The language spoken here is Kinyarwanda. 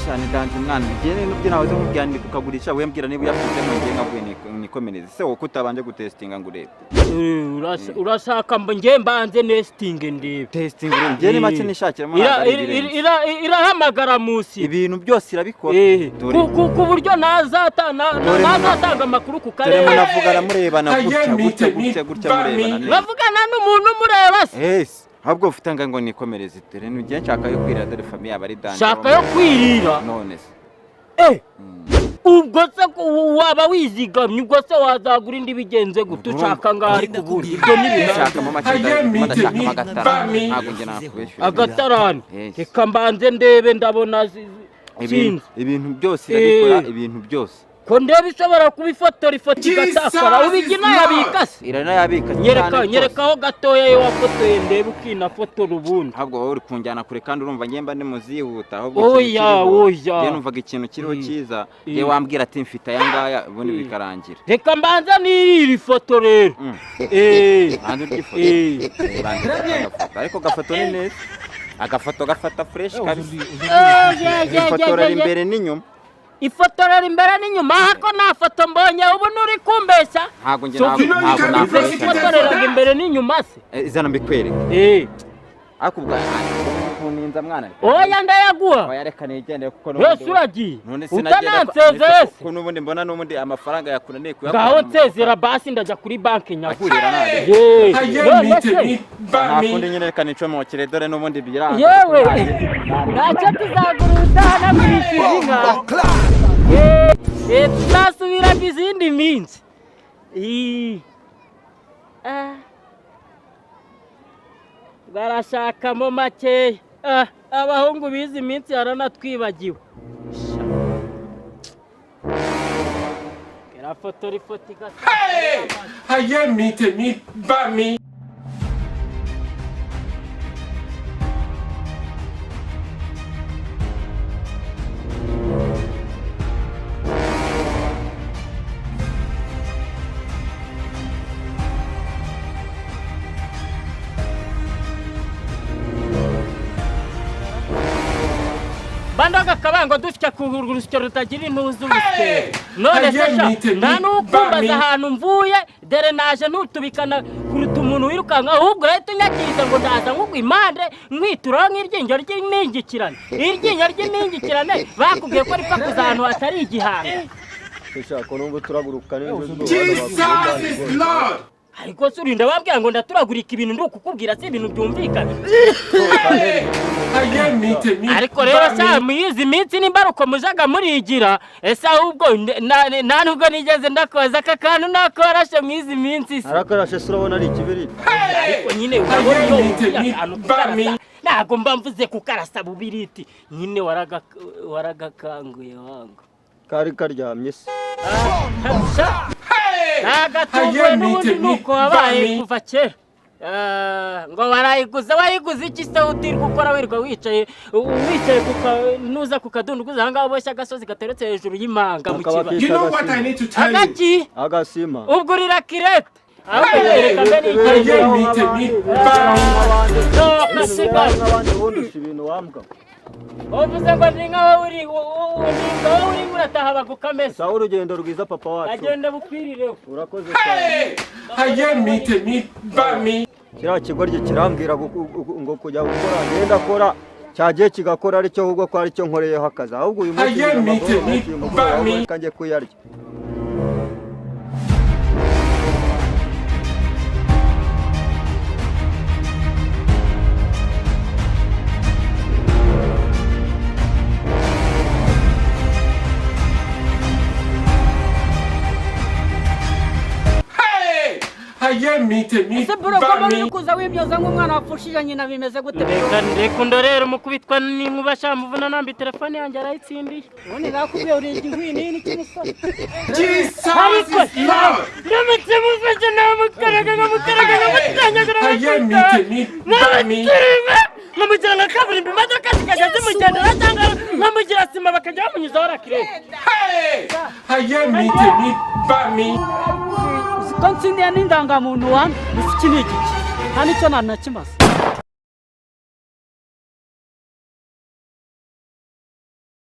Shani danze mwana, njye n'ubyo nahoze nkubwira ndi kukagurisha, we mbwira niba uyafitemo, njye nkaguye nikomereze. Se wowe ko utabanje gutestinga ngo urebe? Urashaka mba njye mbanze nestinge ndebe? Testing urebe, njye ni make nishakiramo, ntabwo ari ibirenze. Irahamagara munsi? Ibintu byose irabikora. Dore. Ku buryo nazatanga amakuru ku Dore karere. Munavugana murebana gutya gutya gutya gutya, murebana neza. Bavugana n'umuntu umureba se? Yes, ahubwo ufite ngo nikomereze. Dore nujye nshaka yo kwirira, dore famille aba ari danger. Shaka yo kwirira? None se? Ubwo se ko waba wizigamye, ubwo se wazagura indi bigenze gute? Ushaka ngaho, ariko ubundi ibyo ni ibintu. Nshakamo make, ndashakamo agatarani, ntabwo njye nakubeshyura. Agatarani? Yes. Reka mbanze ndebe, ndabona Ibintu sinzi. Ibintu byose irabikora. Ibintu byose. Ko ndeba ishobora kuba ifotora ifoto igatakara, ubigina yabika se? Iranayabika cyane Nyereka. rwose. Nyerekaho gatoya iyo wafotoye, ndebe ukinafotora ubundi. Ahubwo wowe uri kunjyana kure, kandi urumva njye mba ndi muzihuta. Ahubwo Oya, ikintu kiriho, oya. njye numvaga ikintu kiriho cyiza, njye wambwira ati mfite aya ngaya, ubundi bikarangira. Reka mbanze nirire ifoto rero. Banza urya ifoto. Banza ufate agafoto, ariko agafoto ni neza, agafoto gafata fresh kabisa. Ye, ye, Ifotorera ye, ye. imbere n'inyuma. Ifotorera imbere n'inyuma? Aha ko nta foto mbonye, ubu nturi kumbeshya? Ntabwo njye So, ntabwo nakubeshya. Ifotoreraga imbere n'inyuma se? Izana mbikwereke. Ariko ubwo kuninza mwana. Oya, ndayaguha. Oya, reka nigendere kuko Wese uragiye none sinagenda utanansezeye se? Ko n'ubundi mbona n'ubundi amafaranga yakunaniye kuyakura Ngaho mu nsezera basi, ndajya kuri banki nyagure. Akira nabi. Ye, none se? Nta kundi nyine, reka nicomokere, dore n'ubundi biranga. Yewe, ntacyo, tuzagura ubutaha nagurishije inka. Tuzasubiramo izindi minsi. Ii. Ah. Barashakamo makeya. Ah, abahungu bize iminsi yaranatwibagiwe. Sha. Irafotora ifoto igasa. Ayé mi, tèmi bá mi. Bandaga akabango dusya ku rusyo rutagira intuzi urusyo. None se sha, nta n'ukumbaza ahantu mvuye? Dore naje ntutubikana kuruta umuntu wirukanka, ahubwo urahita unyakiriza ngo ndaza nkugwa impande nkituraho nk'iryinyo ry'imingikirane. Iryinyo ry'imingikirane bakubwiye ko ripfa kuza ahantu hatari igihanga. Ushaka numva turaguruka nijoro. Jesus is Lord. Ariko se urinda wabwira ngo ndaturagurika ibintu? Ndi ukukubwira si ibintu byumvikana. Ayé mi, tèmi Ariko rero bá sha, mi. muyizi minsi nimba ari uko mujaga murigira, ese ahubwo nta nubwo nigeze ndakoza aka kantu nakorashe mwizi minsi se? Arakarashe se? Urabona ari ikibiriti? Ariko nyine urabona iyo Ayé umbwiye tèmi akantu bá mi. kukarasa, ntabwo mba mvuze kukarasa bubiriti nyine, waragakanguye wangu. Kari karyamye se? Sha, nagatunguwe Ayé mi, n'ubundi tèmi nuko bá wabaye mi. kuva kera. Ah, ngo warayiguze? Wayiguze iki se utirwa ukora, wirirwa wicaye wicaye ku nuza ku kadunduguza aha ngaha, uboshye agasozi gateretse hejuru y'imanga mu Akaba kibaya? You know what I need to tell you? Agaki? Agasima. Ubwo urira kirete, ahubwo reka mbe nigendere. Ayé mi, tèmi bá mi. No, kasigaye. Nk'abandi bundusha ibintu wambwa. Uvuze ngo ni nkaho uri ni nkaho uri urataha bagukamesa. Sawa, urugendo rwiza papa wacu. Agenda bukwirireho. Urakoze cyane. Ayé mi, tèmi bá mi. Kiriya kigoryi kirambwira ngo kujya gukora, ngenda akora cyagiye kigakora, aricyo ahubwo ko aricyo nkoreyeho akazi. Ahubwo uyu munsi Ayé ngira mi, amahoro tèmi menshi uyu mugoroba, bá ahubwo mi. reka njye kuyarya. Ayé mi, tèmi Ese bro, bá ko mi. uri kuza wimyoza nk'umwana wapfushije nyina, bimeze gute? Reka reka undorere umukubitwa n'inkuba sha, muvuna nambi telefone yanjye arayitsindiye. Ubundi nakubwiye uri igihwinini cy'imisoro. Jesus Ariko is Lord. ndamutse mufashe namukaraga nkamukaraga nkamutanyagura. Ayé mi, tèmi bá mi. Nkamugira nka kaburimbo, imodoka zikajya zimugendera, cyangwa nkamugira sima bakajya bamunyuzaho rakirete. Ayé mi, tèmi bá mi. Uzi ko ntsindiye n'indangamuntu wanjye? Gusa iki ni igiki? Nta n'icyo nanakimaze.